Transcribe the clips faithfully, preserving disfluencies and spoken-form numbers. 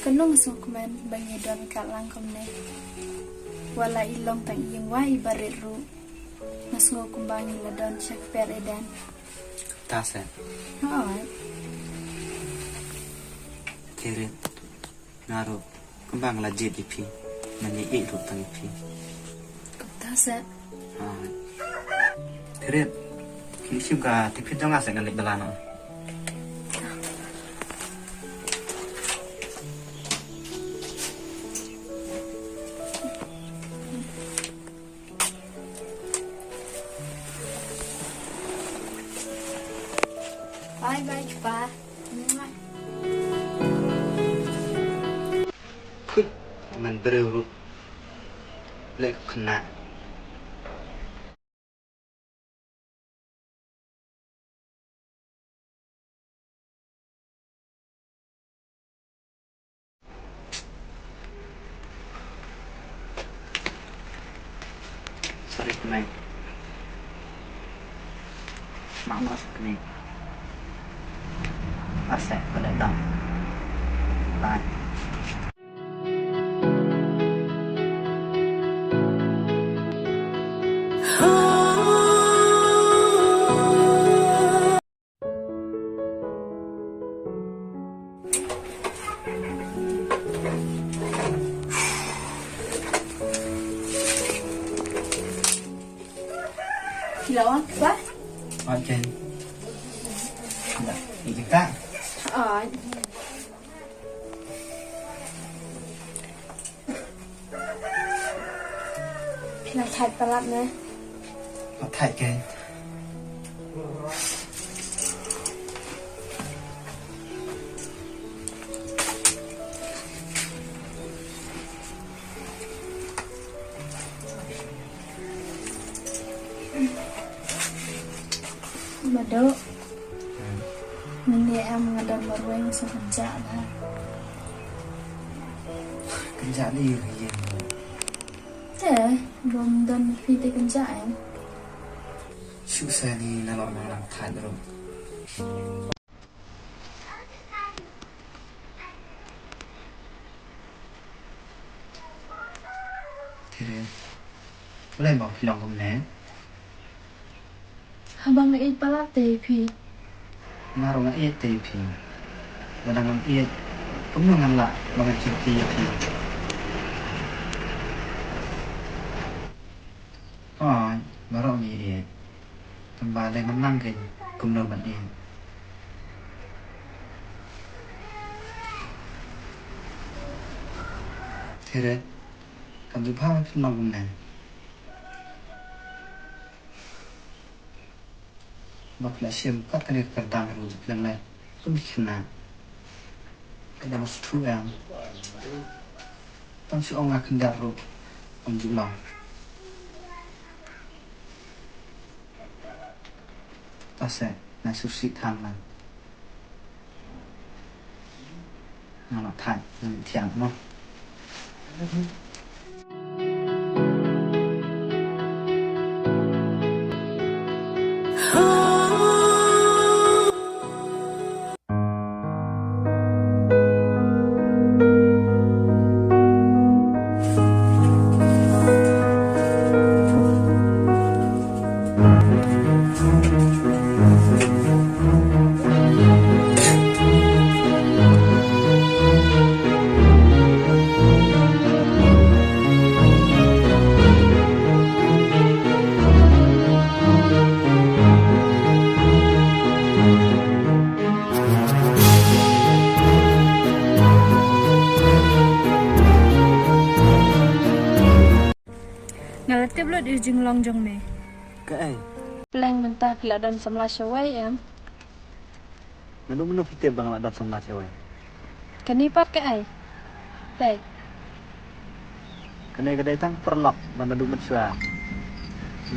Ka long sngewkmen ba ngi don ka lang kumne. Wat la i long tang i ïing wai i barit ruh, nga sngew kumba ngi la don sha kper Eden. Ta se. Hooid. Te Rit, nga ruh kumba nga la jied ïa phi, nga ïeit ruh tang ïa phi. Kumta se. Ah. Te Rit, ki shim ka tipi jong nga se, ngan leit bylla noh. Bye bye, Pa. Phuh, man briew ruh. Leh khynnah. Sorry, kynmaw. Mama kynmaw. Asek pada dam. Bye. Phi la wan, Pa? Wan, Jen. Dah, ïa kita. Wan. Phi la thait palat ne? Nga thait kein. Mado. Hmm. Mynne em nga don marwei, nga sngewkynjah da. Kynjah lei ïa ïing. Te, bym don phi te kynjah em. Shu sani nalor ma nga nang thait ruh. Te re, balei ba phi long kumne? Haba nga ïeit palat te ïa phi. Nga ruh nga ïeit te ïa phi. Lada ngam ïeit, kumno ngan lah ba ngan sngewthuh ïa phi? Hooid, baroh ngi ïeit. Tangba lei ngam nang kein kumno ban ïeit. Te re, kam ju bha phin long kumne. Ba phi la shim kat kane ka kyrdan ruh, phi la leh kum ki khynnah. Ka dang shu em. Tang shu ong nga khyndiat ruh, ym ju long. Ta se, nga shu sih than lang. Nga la thait, nga thiang mo. Nga la tip lut ïa u jinglong jong me. Kaei? Pleng mynta phi la don samla shawei em? Naduh mynno phi tip ba nga la don samla shawei? Kane pat kaei? Dei. Kane ka dei tang paralok ba naduh mynshuwa.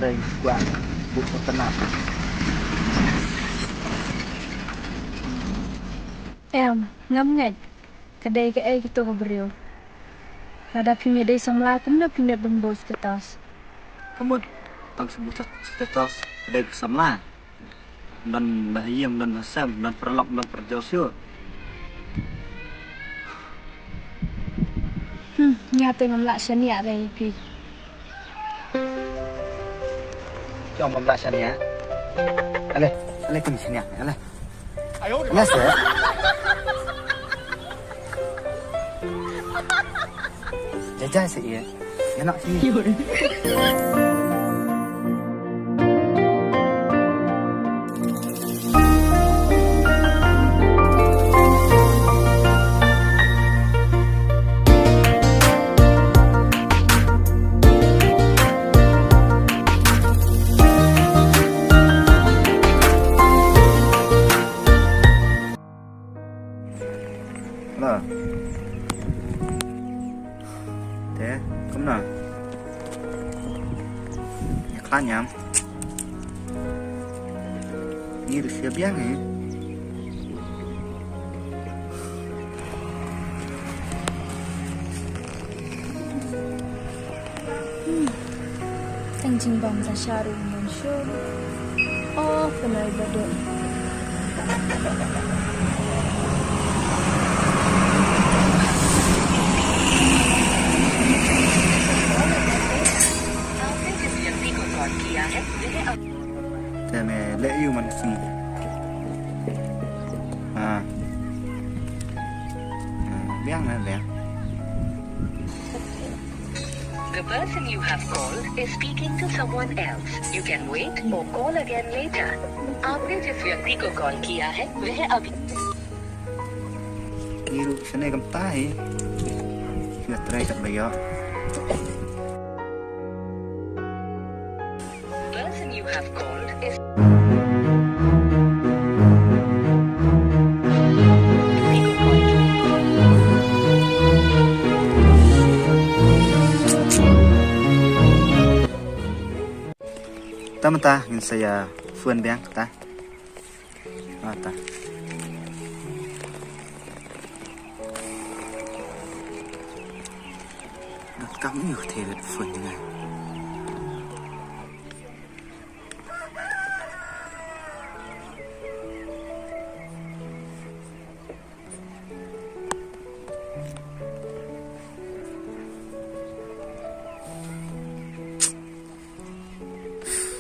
Dei kwah buh ka tnat. Em, ngam ngeit. Ka dei kaei kito ka briew. Lada phim ïadei samla kumno phin ïoh ban buh status? Ka mut tang shu buh status ka dei ka samla. Don ba ha ïing, don ha sem, don paralok, don parajor shuh. Nga te ngam lah shaniah re phi. Jong ngam lah shaniah. Ale, ale kum shaniah, ale. Ale se. Jajai se ye. Ïa nak sini. Hello. Te, kumno? Ïa khlaiñ ïam. Ngi ruh shu biang hi. Tang jingbam sa sha ruh mon shu. Oh, pynai badut. आपने जिस व्यक्ति को कॉल किया है, वह अब Te me leh ïa u man sngi. Ah. Ah, biang na biang. The person you have called is speaking to someone else. You can wait or call again later. आपने जिस व्यक्ति को कॉल किया है, वह अभी Ngi ruh shane kam tai. Nga trai kat ba ïoh. Person you have called is Ta mynta ngin sa ïa phone biang ta. Ata. Gat kam ïa u te gat phone nga.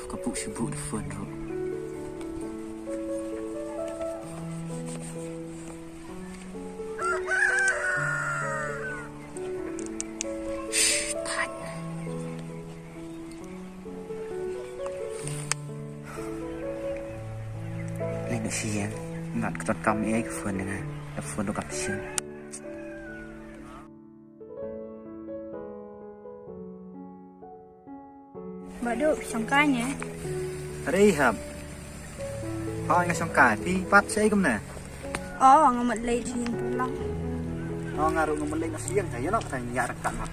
Ka buh shi buh da phone ruh. Shh, thait. Lei na shi ïeng, ngat ka ton kam ei ka phone nga, ka phone ruh kam shi. Ba duk shongkai ne? Are hap. Hoi nga shongkai, phi pat shaei kumne? Oh, nga mut leit sha ïing pulak. Oh, nga ruh nga mut leit na sha ïing, ïa noh ka tang ïa rakam hap.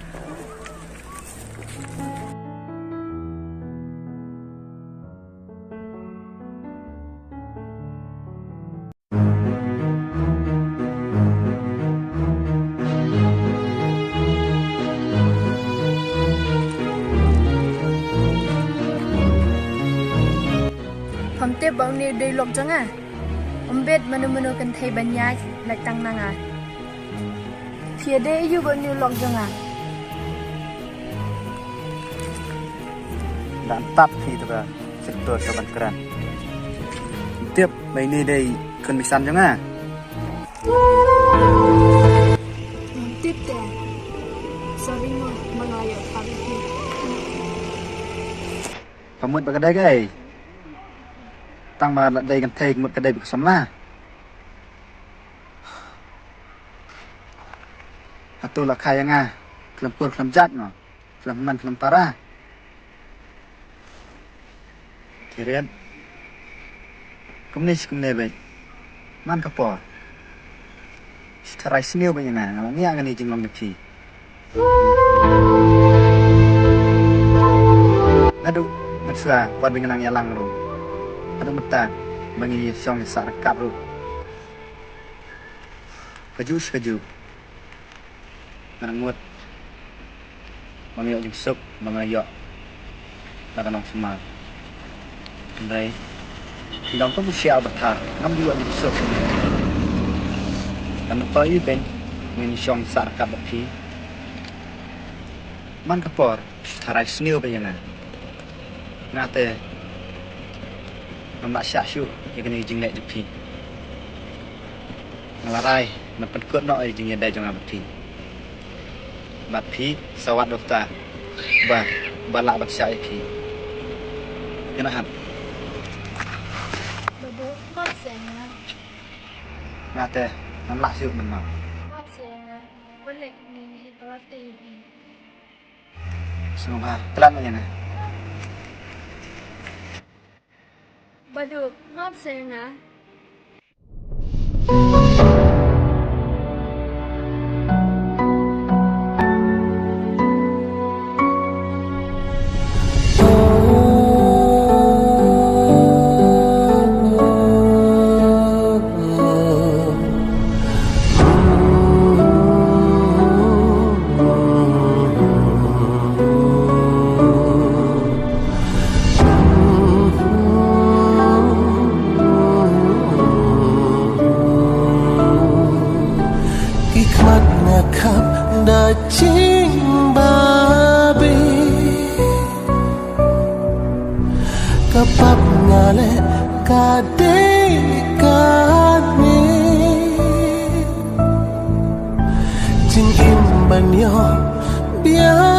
Pham tip ba une dei lok jong nga. Ym bit mano mano kynthei ban ïaid lait tang na nga. Phi ïadei aïu bad une u lok jong nga? Dang tap phi te ba sector ka ban kren. Tip ba ine dei khun bisan jong nga. Tip te. Sorry mo, ba nga ïoh tap ïa phi. Ka mut ba ka dei kaei? Tang ba la dei kynthei ka mut ka dei ba ka samla. Hato la kha ïa nga khlem kur khlem jait mo, khlem hynmen khlem para? Kiret. Kumne shi kumne beit. Man ka por. Shi tharai sniew beit ïa nga, nga la ngiah kane jinglong ïa phi. Naduh mynshuwa wat ba ngi nang ïalang ruh, haduh mynta ba ngi shong sah ryngkat ruh, kajuh shi kajuh nga nang mut ba nga ïoh jingsuk ba nga ïoh na ka nongsumar. Hynrei phi long tang u shiah uba thar, ngam ju ïoh jingsuk. Kan nangta ïa u beiñ ngin shong sah ryngkat bad phi. Man ka por tharai sniew bha ïa nga. Nga te ngam lah shah shuh ïa kane ka jingleh jong phi. Nga la rai ban pynkut noh ïa ka jingïadei jong nga bad phi. Bad phi sa wad da uta uba, uba lah ban shah ïa phi. Kynmaw, Baduk, map seh ïa nga. Nga te ngam lah shuh mynno. Map seh ïa nga. Wat leh kumne hi ba la tei hi. Sngewbha klet noh ïa nga. Baduk, map seh ïa nga. Ki khmat nga khap da jingbabe, ka pap nga leh ka dei kane. Jingim ban ïoh biang